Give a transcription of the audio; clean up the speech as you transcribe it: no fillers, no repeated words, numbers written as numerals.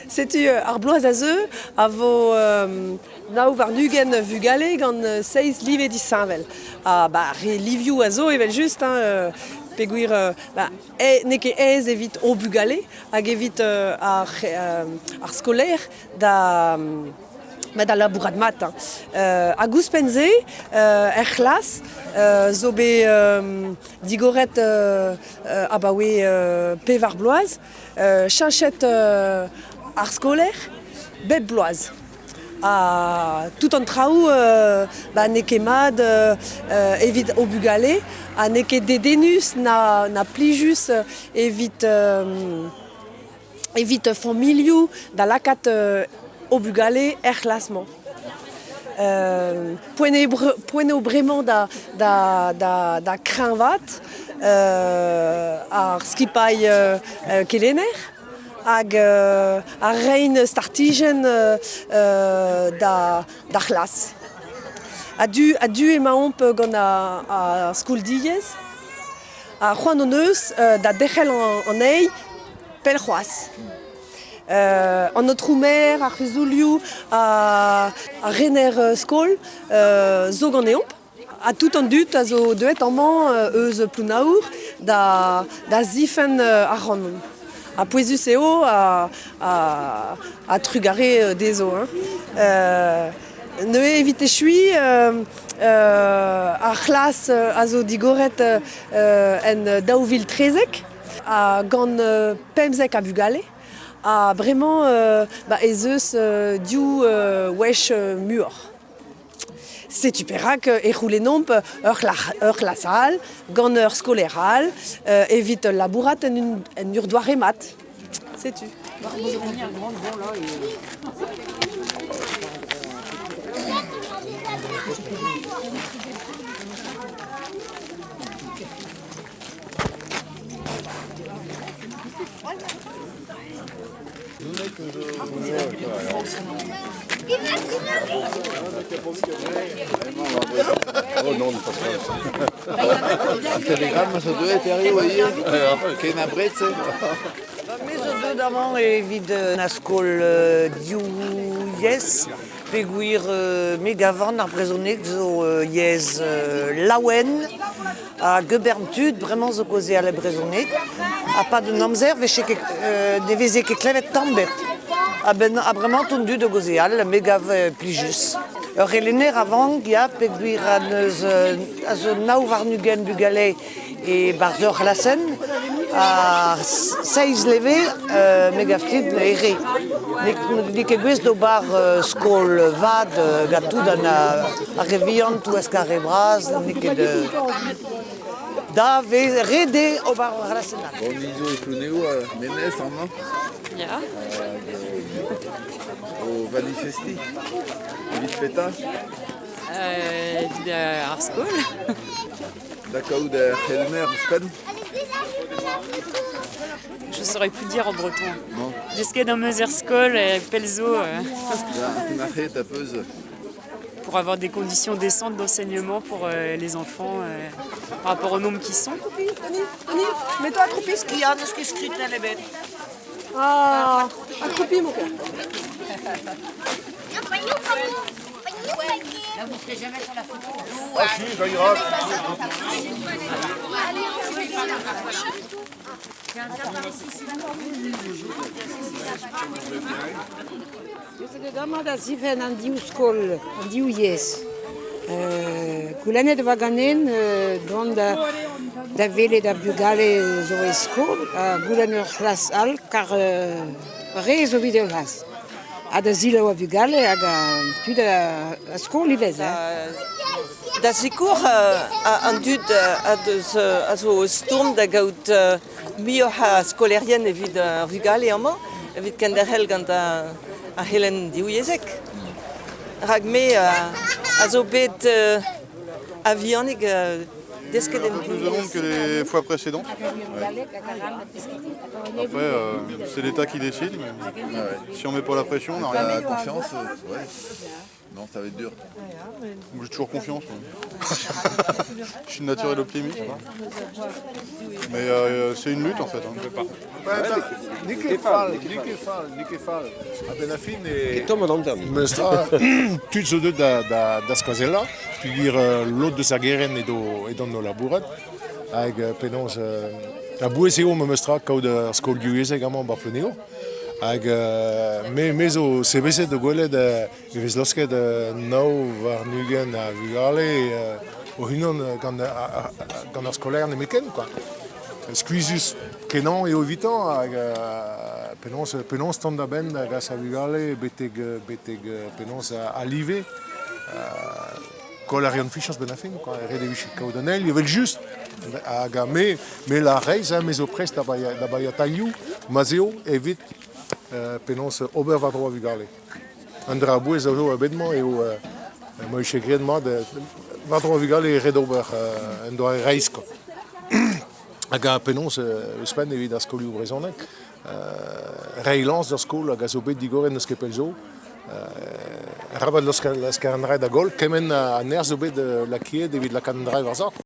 Setu ar bloaz a zeu a vo 29 vugale gant seizh live disheñvel. Ha ba re livioù a zo evel-just hein, peogwir ba n'eo ket aes evit o bugale hag evit ar ar skolaer da da labourat mat. Hein. Hag ouzhpenn-se, er c'hlas zo bet digoret abaoe pevar bloaz, cheñchet ar skolaer bep bloaz. Ha tout an traoù ba n'eo ket mat evit o bugale ha n'eo ket dedennus na, na plijus evit, evit familhoù da lakaat o bugale er c'hlas-mañ. Poent eo poent eo bremañ da, da, da, da kreñvaat ar skipailh kelenner hag ar reiñ startijenn da d'ar c'hlas. A-du a-du emaomp gant ar skol-diaes ha c'hoant hon eus da derc'hel anezhi pell c'hoazh. An aotrou maer, ar c'huzulioù, ar rener skol zo ganeomp. Ha tout an dud a zo deuet amañ eus Plounaour da, da zifenn ac'hanomp. Ha pouezus eo ha, ha, ha trugarez dezho. Hein. Neuze evit echuiñ, ar c'hlas a zo digoret en 2013 ha gant 15 a vugale. Ha bremañ ba, ez eus div wech muioc'h. Setu perak e c'houlennomp ur c'hlas all gant ur skolaer all evit labourat en, en ur doare mat. Setu. Oh non, pas Un telegramm zo deuet hiziv ivez Ken abred-se Me zo deuet amañ evit na skol div yezh peogwir me gavan ar brezhoneg zo yezh laouen hag ur tud bremañ zo kaozeal e brezhoneg ha 'pad un amzer 'veze ket ne veze ket klevet tamm ebet. A-benn ha bremañ 'tont dud da gaozeal, me 'gav plijus. Ur c'helenner a vank ya peogwir a neus a zo 29 bugale e-barzh ur c'hlasenn ha seizh leve me 'gav ket e re. N'eo ket gouest d'ober skol vat gant tout an ar re vihan touesk ar re vras, n'eo ket da vez ret eo ober ur c'hlasenn all. Bon, ni zo e Plouneo, memes amañ. Ya. O manifestiñ evit petra? Evit ar skol. Da kaout ar c'helenner ouzhpenn. Je saurais plus dire en breton. Non. Desket am eus er skol pell zo. Ya, nac'het a peus. Pour avoir des conditions décentes d'enseignement pour les enfants par rapport au nombre qu'ils sont. Tony, Tony, mets-toi accroupi. Ya, n'eus ket skritell ebet. Ah, accroupi mon père. Ah si, ça ira. Amañ da zifenn an div skol, an div yezh. Goulennet e oa ganin dont da da welet ar vugale zo e skol ha goulenn ur c'hlas all kar re zo evit ur c'hlas. Ha da selaou ar vugale hag tud a skol ivez. Da sikour an dud a deus a zo o stourm da gaout muioc'h a skolaerien evit ar vugale amañ, evit kenderc'hel gant ar c'helenn divyezhek. Rak me a zo bet a-vihanik desket en Plus de monde que les fois précédentes. Ouais. Après, c'est l'État qui décide. Mais si on met pas la pression, on n'a rien. La confiance, ouais. Non, ça va être dur. Moi, J'ai toujours confiance. moi. Je suis naturel optimiste. quoi. Mais c'est une lutte en fait. hein. N'eo ket fall, n'eo ket fall, n'eo ket fall. A-benn ar fin e... Tomm an amzer. Meus tra, tud zo deuet da, da, da skoazellañ, peogwir lod deus ar gerent edo, edont o labourat, hag penaos... a-bouez eo memes tra kaout ur skol divyezhek amañ 'ba Ploneour. Hag me, me zo sebezet o gwelet e vez laosket 29 a vugale o-unan gant, gant ar skolaer nemetken, quoi. Skuizhus kenañ eo evitañ hag penaos, penaos tont da benn da gas ar vugale betek, betek penaos a live. Koll a reont fichañs benn ar fin, quoi. Ret e vije kaout an eil, evel-just. Hag me, me lâr reizh, hein, me zo prest da baeañ da baeañ tailhoù ma'z eo evit penaos ober war-dro ar vugale. An dra a-bouez a zo er bed-mañ eo ma vije graet mat war-dro ar vugale eo ret ober un doare reizh quoi. Hag penaos ouzhpenn evit ar skolioù brezhonek, reiñ lañs d'ur skol hag a zo bet digoret n'eus ket pell zo. Arabat laosker an dra da goll, kement a nerzh zo bet lakaet evit lakaat an dra war-sav.